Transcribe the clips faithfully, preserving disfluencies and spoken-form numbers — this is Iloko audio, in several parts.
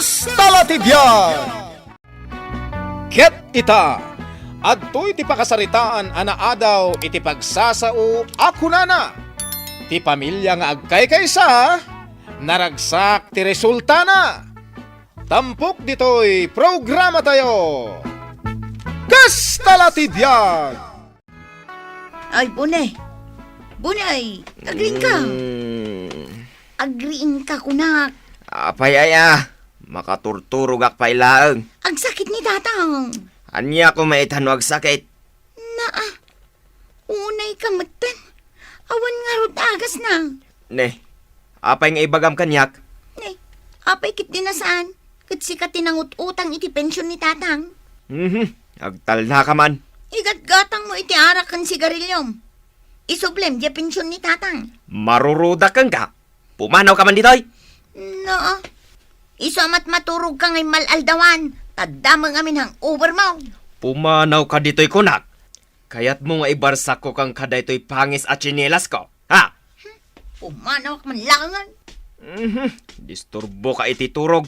Kasta la ti biag! Ket ita, adtoy ti pakasaritaan a naadaw iti pagsasao a kunana, "Ti pamilia nga agkaykaysa, naragsak ti resultana." Tampok ditoy programatayo. Kasta la ti biag! Ay, Bune. Bune, ay, agriingka. Mm. Agriingka, kunak. Apay aya, makaturturogak pay laeng. Agsakit ni tatang. Ania koma ita no agsakit? Naa, unay ka metten. Awan ngarud agasna. Ne, apay nga ibagam kaniak? Ne, apay ket di na saan? Ket sika ti nangut-utang iti pension ni tatang. Mhm, agtalnaka man. Igatgatang mo iti arak ken sigariliom. Isublem diay pension ni tatang. Marurudak kenka. Pumanawka man ditoy. Naa. Isu a mat-, maturogka ngay mal-aldawan, ta dameng amin hangover mo. Pumanawka ditoy kunak. Kayatmo nga ibarsakko kenka daytoy pangis a tsinelasko, ha? Pumanawak man laengen. Mhm. Disturboka iti turog.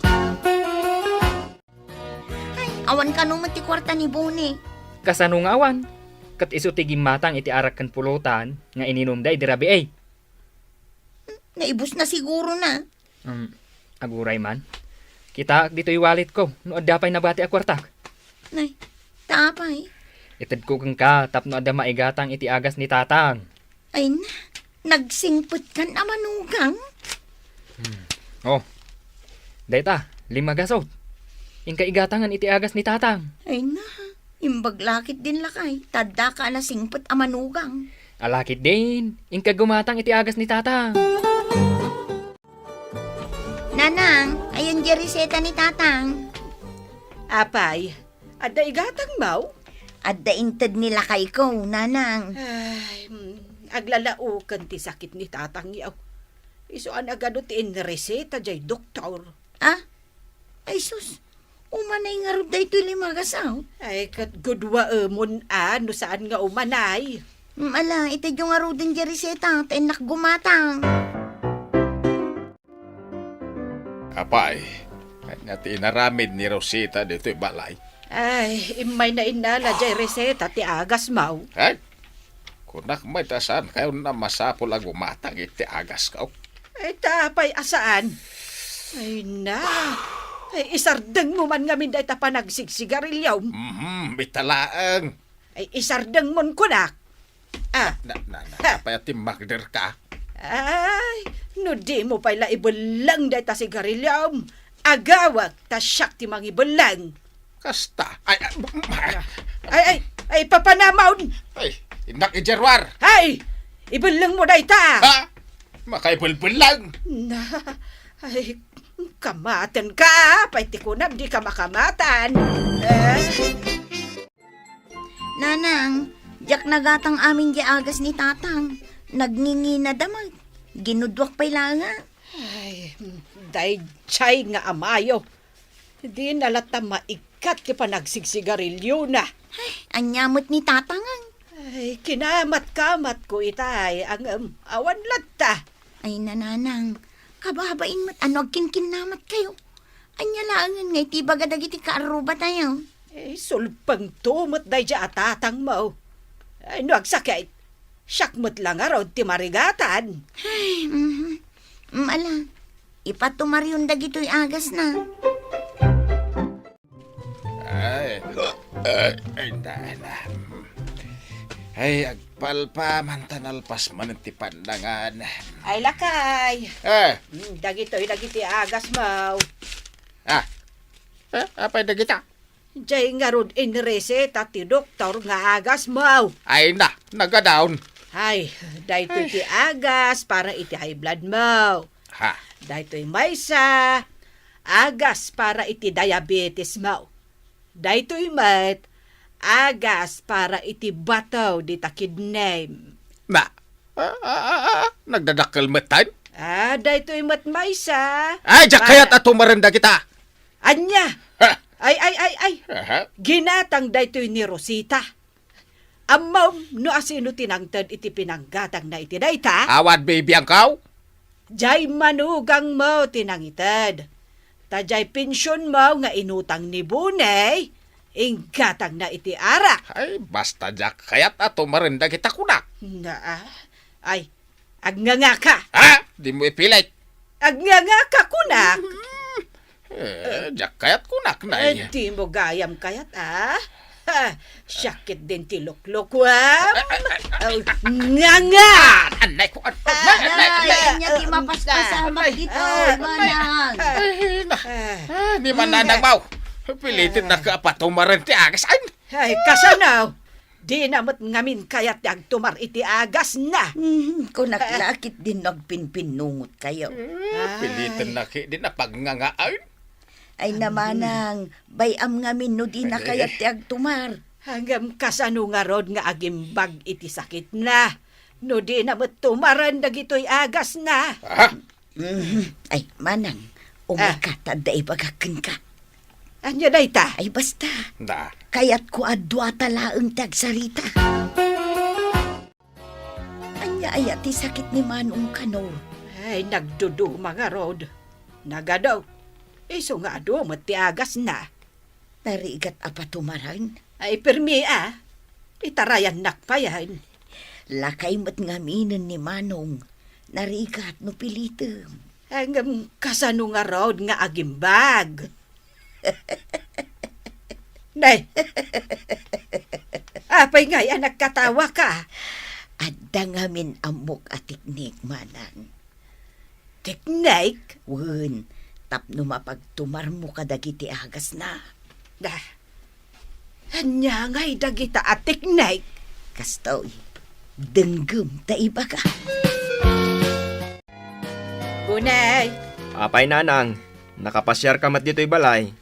Ay, awan kano met ti kuarta ni Bone. Kasano nga awan? Ket isu ti gimmatang iti arak ken pulutan nga ininumda idi rabii. Naibusna sigurona. Um, aguray man. Kitaak ditoy walletko no adda pay nabati a kuartak. Nay, ta apay? Itedko kenka tapno adda maigatang iti agas ni tatang. Ay na, nagsingpetkan a manugang? Hmm. Oh, dayta, lima gasut. Inka igatangan iti agas ni tatang. Ay na, imbag la ketdin lakay, ta addaka a nasingpet a manugang. Ala ketdin, inka gumatang iti agas ni tatang. Nanang, ayan diay reseta ni tatang. Apay, adda igatangmo? Adda inted ni lakayko, nanang. Ay, hmm, aglalaoken ti sakit ni tatangyo. Isu a nagadu ti inreseta diay doktor. Ah? Ay sus, umanay ngarud daytoy lima gasut. Ay, ket gudwaemon a no saan nga umanay. Mm, ala, itedyo ngaruden diay reseta, ta innak gumatang. Apay, ania ti inaramid ni Rosita ditoy balay? Ay, immay na innala diay reseta ti agasmo. Ay, kunak met a saankayon a masapul a gumatang iti agasko. Ay, ta apay a saan? Ay na. Ay, isardengmo man ngamin dayta panagsigsigariliom. Mhm, ita laeng. Ay, isardengmon kunak. Ah. Na, na, na, Ha. apay a timmakderka? Ay, no dimo pay la ibelleng dayta sigariliom, agawek ta siak ti mangibelleng. Kasta. Ay, ay, Ay, ay, ay, papanamon! Ay, innak idiay ruar! Ay, ibellengmo dayta! Ha? Makaibelbellang! Na, ay, kamatenka! Apay ti kunam, dika makamatan! Eh. Nanang, diak nagatang amin diay agas ni tatang. Nagngingina da met. Ginudwak pay laeng. Ay, daydiay nga amayo. Dina latta maikkat ti panagsigsigariliona. Ay, ania met ni tatang? Ay, kinamatkamatko itay, ngem awan latta. Ay, nanang, kababain met a no agkinkinnamatkayo. Ania laengen nga iti ibaga dagiti kaarrubatayo? Eh, sulpengto met daydiay a tatangmo. Ay, no agsakit, siak met la ngarud ti marigatan. Ay, mhm. Mm, ala, ipatumarion dagitoy agasna. Ay, ay, ay, na, na. Ay, agpalpa man ta nalpas man ti pandangan. Ay, lakay. Eh. Mm, dagitoy dagiti agasmo. Ah. Eh, apay dagita? Jay ngarud inreseta ti doktor nga agasmo. Ay na, nagadaon. Ay, daytoy Ay. ti agas para iti high blood mo. Ha. Daytoy maysa, agas para iti diabetes mo. Daytoy met, agas para iti bato dita kidney. Na, ah, ah, ah, ah, nagdadakkel met tan? Ah, daytoy met maysa. Ay, diak Para kayat a tumaren dagita. Ania? Ha? Ay, ay, ay, ay. Aha. Ginatang daytoy ni Rosita. Ammom no asino ti nangted iti pinanggatangna iti dayta? Awan bibiangkaw? Jay manugangmo ti nangited. Ta jay pensionmo nga inutang ni Bunay, inggatangna iti arak. Ay, basta diak kayat a tumaren dagita kunak. Na, ah. Ay, agngangaka. Ha? Dimo ipilit. Agngangaka kunak. Hmm. Eh, diak kayat kunak, nay. Eh, dimo gayam kayat, ah. Ha, siak ketdin ti luklukuam. Ay, ay, ay, ay. Oh, nganga! Ah, anay ko, an-, ah, anay, anay, anay, anay. Ania ti mapaspasamak ditoy, manang? Ay, na. Ah, ni mananang maw. Piliten na ka patumaren ti agas. Ay. Ay, kasano? Dina met ngamin kayat ti agtumar iti agasna. Mhm, kunak la ketdin no agpinpinnungot kayo. Eh, piliten na ketdin a pagngangaan. Ay, na manang, bay-am ngamin no dina kayat ti agtumar. Ngem kasano ngarud nga agimbag iti sakitna? No dina met tumaren dagitoy agasna. Ah? Mhm. Ay, manang, umayka ta adda ibagak kenka. Ania dayta? Ay, basta. Da. Kayatko a duata laeng ti agsarita. Ania aya ti sakit ni Manong kano? Ay, nagduduma ngarud. Nagadu. Isu nga adu met ti agasna. Narigat a patumaren? Ay, permi a. Itarayannak payen. Lakay met ngaminen ni Manong. Narigat no pilitem. Ngem kasano ngarud nga agimbag? Nay. Apay ngay a nagkatawaka? Adda ngamin ammok a teknik, manang. Teknik? Wen, tapno mapagtumarmo kadagiti agasna. Da. Ania ngay dagita a teknik? Kastoy, denggem ta ibaga. Bunay! Apay, nanang, nakapasiarka met ditoy balay?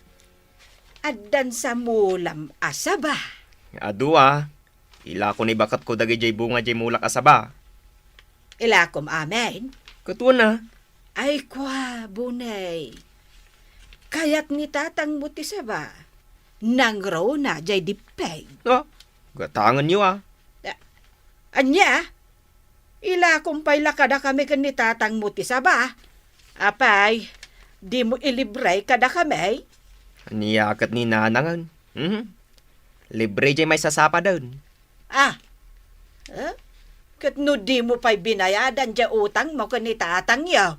Addan sa mulam a saba. Adu a. Ilakon ibaketko dagidiay bunga diay mulak a saba. Ilakom amin? Ket wen a. Ay, kua, Bunay. Kayat ni tatangmo ti saba. Nangruna diay dippeg. Ah, gatangenyo a. A-, ania? Ilakom pay la kadakami ken ni tatangmo ti saba. Apay, dimo ilibre kadakami? Ania ket ni nanangen? Mhm. Libre diay maisasapaden. Ah. Eh? Ket no dimo pay binayadan diay utangmo ken ni tatangyo?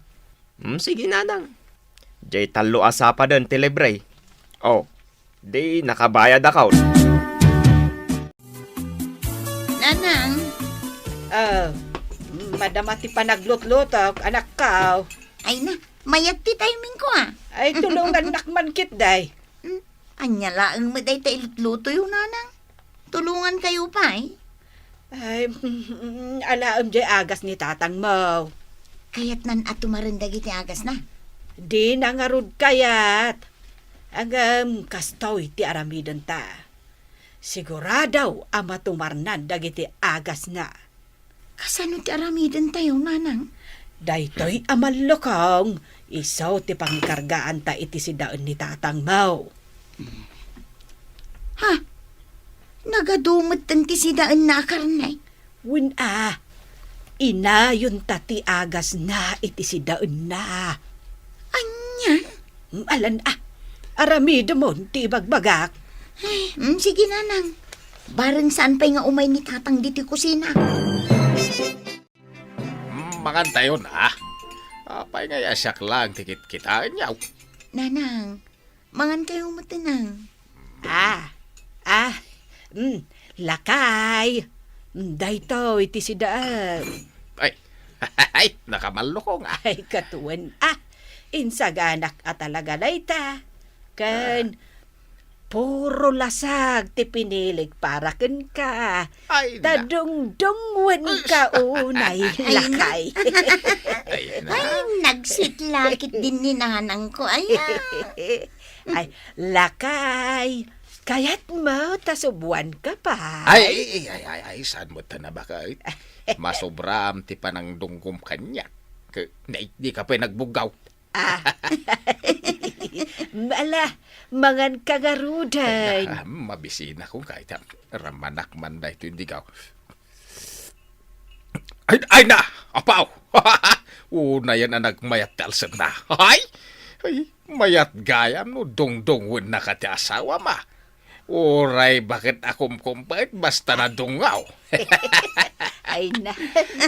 Hmm, sige, nanang. Diay tallo a sapaden ti libre. Oh, di nakabayadakon. Nanang. Ah, madama ti panaglutlutok, anakko. Ay na, mayat ti timingko a. Ay, tulongannak man ketdi. Hmm, ania laeng met dayta ilutlutoyo, nanang? Tulongankayo pay? Ay, alaem diay agas ni tatangmo. Kayatnan a tumaren dagiti agasna? Dina ngarud kayat. Ngem kastoy ti aramidenta. Sigurado a matumarnan dagiti agasna. Kasano ti aramidentayo, nanang? Daytoy a mallukong, isu ti pangikargaanta iti sidaen ni tatangmo. Ha? Nagadu metten ti sidaenna a karne? Wen a, inayonta ti agasna iti sidaenna. Ania? Mm, alan a, aramidemon ti ibagbagak. Ay, mm, sige, nanang. Bareng saan pay nga umay ni tatang ditoy kusina. Mm, mangantayon a. Apay nga siak laeng ti kitkitaenyo? Nanang, mangankayo met, nanang. Ah, ah, mm, lakay. Mm, daytoy ti sidaen. Ay, ay, nakamallukong a. Ay, ket wen a. Insaganak a talaga dayta. Ken, ah, puro lasag ti pinilik para kenka. Ay, ta na. Dungdungngoenka unay, ay, na. Lakay. Ay, na. Ay, nagsitla ketdin ni nanangko. Ay, ah. Ay, lakay. Kayatmo ta subuanka pay? Ay, ay, ay, ay, ay, saan met ta nabakay? Masobraam ti panangdungkom kaniak. Ke, naitdika pay nagbuggaw. Ah. Ala, manganka ngaruden. Ay, ah, mabisinakon kayta. Ramanak man daytoy digaw. Ay, ay na! Apaw! Unayen a nagmayat ti alsekna. Ay! Ay, mayat gayam no dungdungwennaka ti asawam a. Uray baket a kumkumpet basta nadungngaw. Ay na.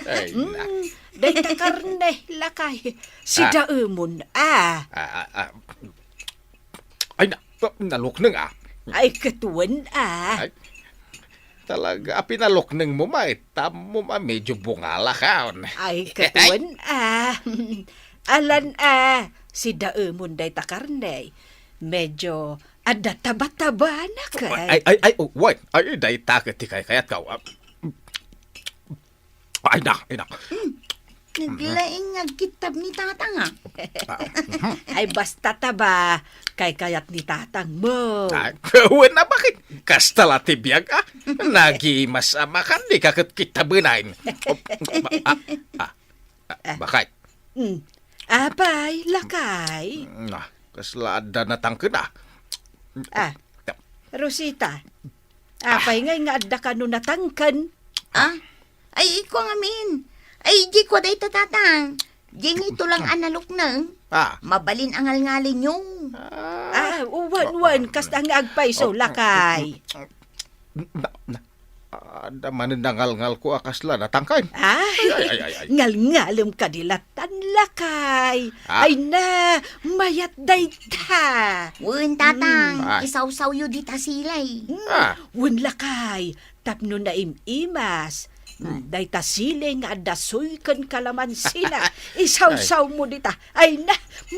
Ay na. Mm, dayta karne, lakay. Ah. Sidaemon a. Ah, ah, ah. Ay na, nalukneng a. Ay, ket wen a. Ay, talaga a pinaluknengmo, maitam mo a medyo bungalakaon. Ay, ket wen a. Alan a, sidaemon dayta karne. Medyo adda taba-tabana ket. Ay, ay, ay, oh, wen. Ay, dayta ket ti kaykayatko. Ah, ay na, ay na. Hmm. Naglaing nga agkittab ni Tatang a. Ah, mhm. Ay, basta taba, kaykayat ni Tatang mo. Ay, wen a, baket kasta la ti biag a. Nagimas a makan, dika ket kittaben a. Ah, ah, ah, baket. Mm. Apay, lakay? Mm, ah, kasla adda natangken a. Ah, Rosita, apay ngay nga adda kano natangken? Ah? Ay, iko ngamin. Ay, di ko dayta, Tatang. Di nga ito lang a nalukneng. Ah. Mabalin a ngalngalinyo. Ah, wen, wen, kasta nga agpayso, lakay. Na, na, adda manen nangalngalko a kasla natangken. Ah, ay, ay, ay, ay, ay. Ngalngalem kadi lattan, lakay. Ah. Ay na, mayat dayta. Wen, Tatang, mm, ah, isawsawyo dita silay. Mm. Ah. Wen, lakay, tapno naim-imas. Mm, dayta silay nga adda soy ken kalamansina. Isawsawmo dita. Ay na,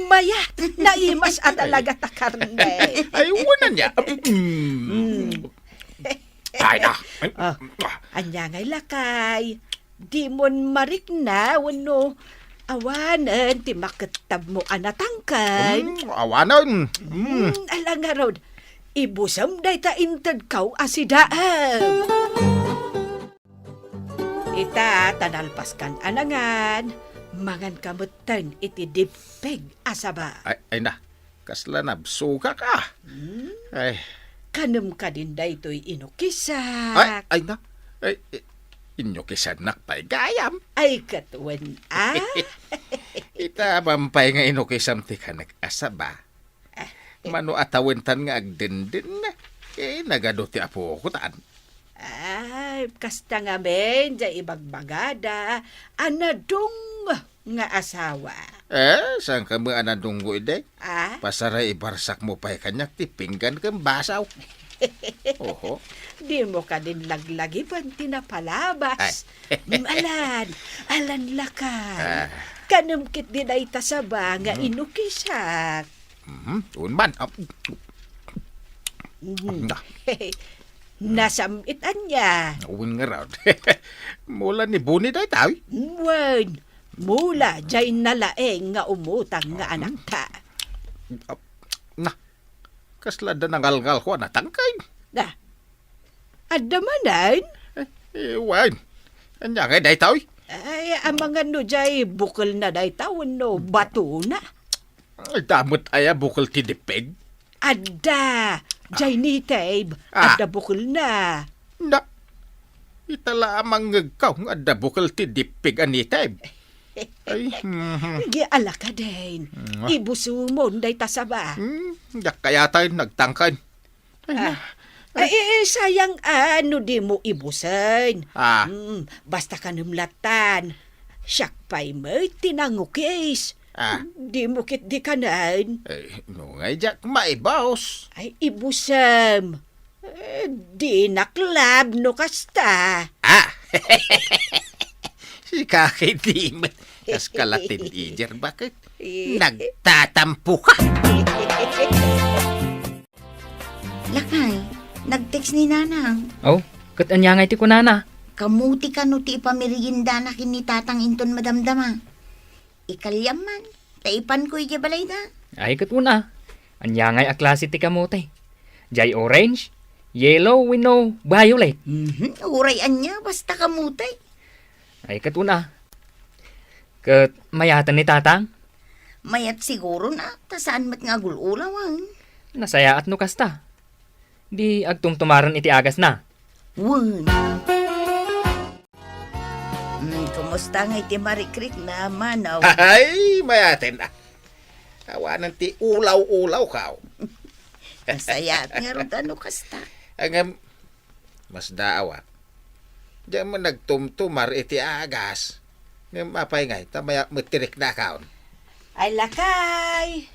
mayat, naimas a talaga ta karne. Ay, wen ania. Mm. Mm. Ay, ah. Ah, ania ngay lakay? Dimon marikna wenno awanen ti makettabmo a natangken? Mm, awanen. Mm. Mm, ala ngarud, ibusem dayta intedko a sidaem. Ita, ta nalpaskan a nangan, manganka metten iti dippeg a saba. Ay, ay na. Kasla nabsogak a. Hmm? Ay. Kanem kadin daytoy inukisak? Ay, ay na. Ay, i-, inukisannak pay gayam. Ay, ket wen a. Ita, apay nga inukisam ti kanek a saba. Ah, eh. Mano a tawentan nga agdenden, eh, nagadu ti apokotan. Ay, kasta ngamin, diay ibagbagada a nadung nga asawa. Eh, saan ka met a nadunggo idi? Ah? Pasaray ibarsakmo pay kaniak ti pinggan ken basaw. Oho. Dimo kadin laglagipen ti napalabas. Ay. Mm, alan, alan lakay. Ah. Kanem ketdi dayta saba nga, mm, inukisak. Mhm, wen man. Ah. Mhm. Na. Nasam-it ania? Wen ngarud. Mula ni Boni dayta, uy? Wen. Mula diay nalaing nga umutang nga, ah, anakta. Ah, na. Kasla adda nangalngalko a natangken. Na. Adda manen? Eh, eh, wen. Ania ngay dayta, uy? Ay, amangan no diay bukelna dayta wenno batona. Adda met aya bukel ti dippeg? Adda. Diay native. Ah. Adda bukelna. Na, ita la a mangngegko nga adda bukel ti dippeg a native. Ay, mhm. Di ala kadin. Mm. Ibusumon dayta saba. Hmm, diak kayat a nagtangken. Ay, ah. Na. Ay, eh, eh, sayang a no dimo ibusen. Ah. Mm, basta kanem lattan. Siak pay met ti nangukis. Ah. Dimo ketdi kanen. Eh, no ngay diak maibus. Ay, ibusem. Eh, dinak love no kasta. Ah! Sika ketdi met. Kas ka la teenager, baket? Eh. Nagtatampo ka. Lakay, nag-text ni Nanang. Oh, ket ania ngay ti kunana? Kamote kano ti ipameriendana ken ni Tatang inton madamdama. Ikaliam man, ta ipanko idiay balayda. Ay, ket una, ania ngay a klase ti kamote? Diay orange, yellow, wenno violet? Mhm, uray ania, basta kamote. Ay, ket una. Ket mayaten ni Tatang? Mayat siguro na, ta saan met nga agul-ulawan. Nasayaat no kasta. Di agtumtumaren iti agasna. Wen. Mm, kumusta ngay ti marikrikna, Manong? Ay, mayaten a. Awanen ti ulaw-ulaw, kaw. Nasayaat ngarud no kasta. Ngem, masdaawak. Diak man nagtumtumar iti agas. Ngem apay ngay, ta mayak met ti riknakaon. Ay, lakay!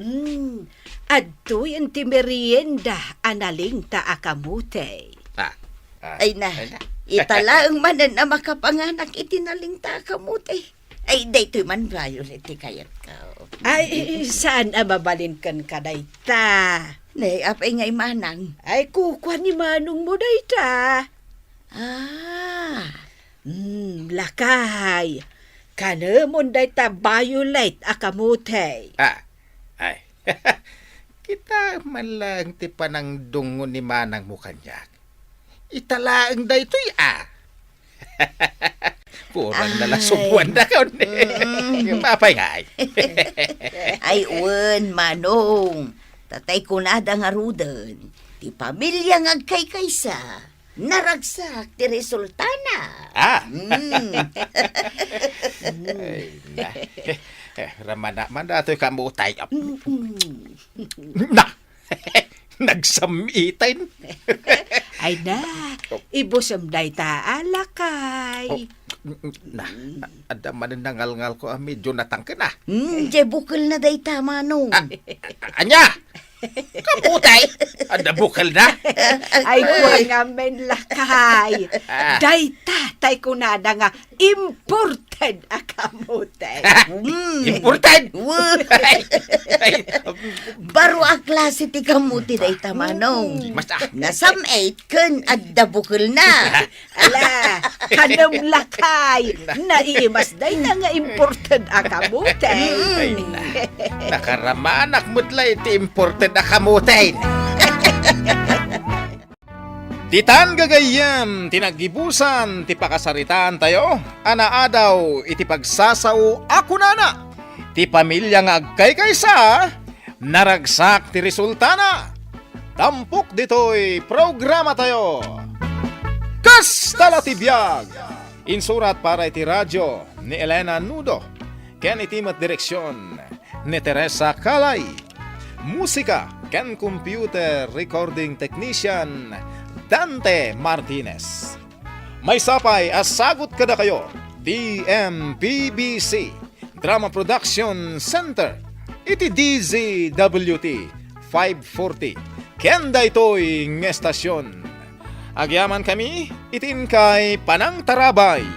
Mm, adtoyen ti merienda a nalingta a kamote. Ah, ah, Ay na, ay na. Ita laeng manen a makapanganak iti nalingta a kamote. Ay, daytoy man, Violet, ti kayatko. Ay, saan a mabalin kenka dayta? Ne, apay ngay manang? Ay, kukua ni manongmo dayta. Ah. Hmm, lakay. Kanemon dayta Violet a kamote. Ah, ay. Kita man lang ti panangdungngo ni manangmo kaniak. Ita laeng daytoy, ah. Kurang na lang Ay. Subuan na kon. Mm. Apay ngay. Ay, wen, manong. Tatay kunada ngaruden, ti pamilia nga agkaykaysa, naragsak ti resultana. Ah. Mm. Ay, na. Eh, ramana man datoy kamotay. Mm-mm. Na! Nagsam-itan. Ay na, ibusem dayta a lakay. Oh, na, adda manen nangalngalko a medyo natangken, ah. Hmm, diay bukelna dayta, manong. Ah, ania? Kamotay? Adda bukelna? Ay, kua ngamin lakay. Ah. Dayta, tay kunada nga imported a kamote. Mm. Imported? Wa- Ay, ay. Baro a klase ti kamote dayta, manong. Mas, ah. Nasam-it ken adda bukelna. Ala, kanem lakay, naimas dayta nga imported a kamote. Ay, na. Nakaramanak met la iti imported a kamote. Ditan gagayyem ti naggibusan ti pakasaritaantayo a naadaw iti pagsasao a kunana, ti pamilia nga agkaykaysa, naragsak ti resultana. Tampok ditoy programatayo. Kasta la ti biag! Insurat para iti radio ni Elena Nudo ken iti met direksion ni Teresa Calay. Musika ken computer recording technician, Dante Martinez. Maysa pay a sagut kadakayo, D M P B C, Drama Production Center, iti D Z W T five forty. Ken daytoy nga estasion. Agyamankami iti inkay panangtarabay.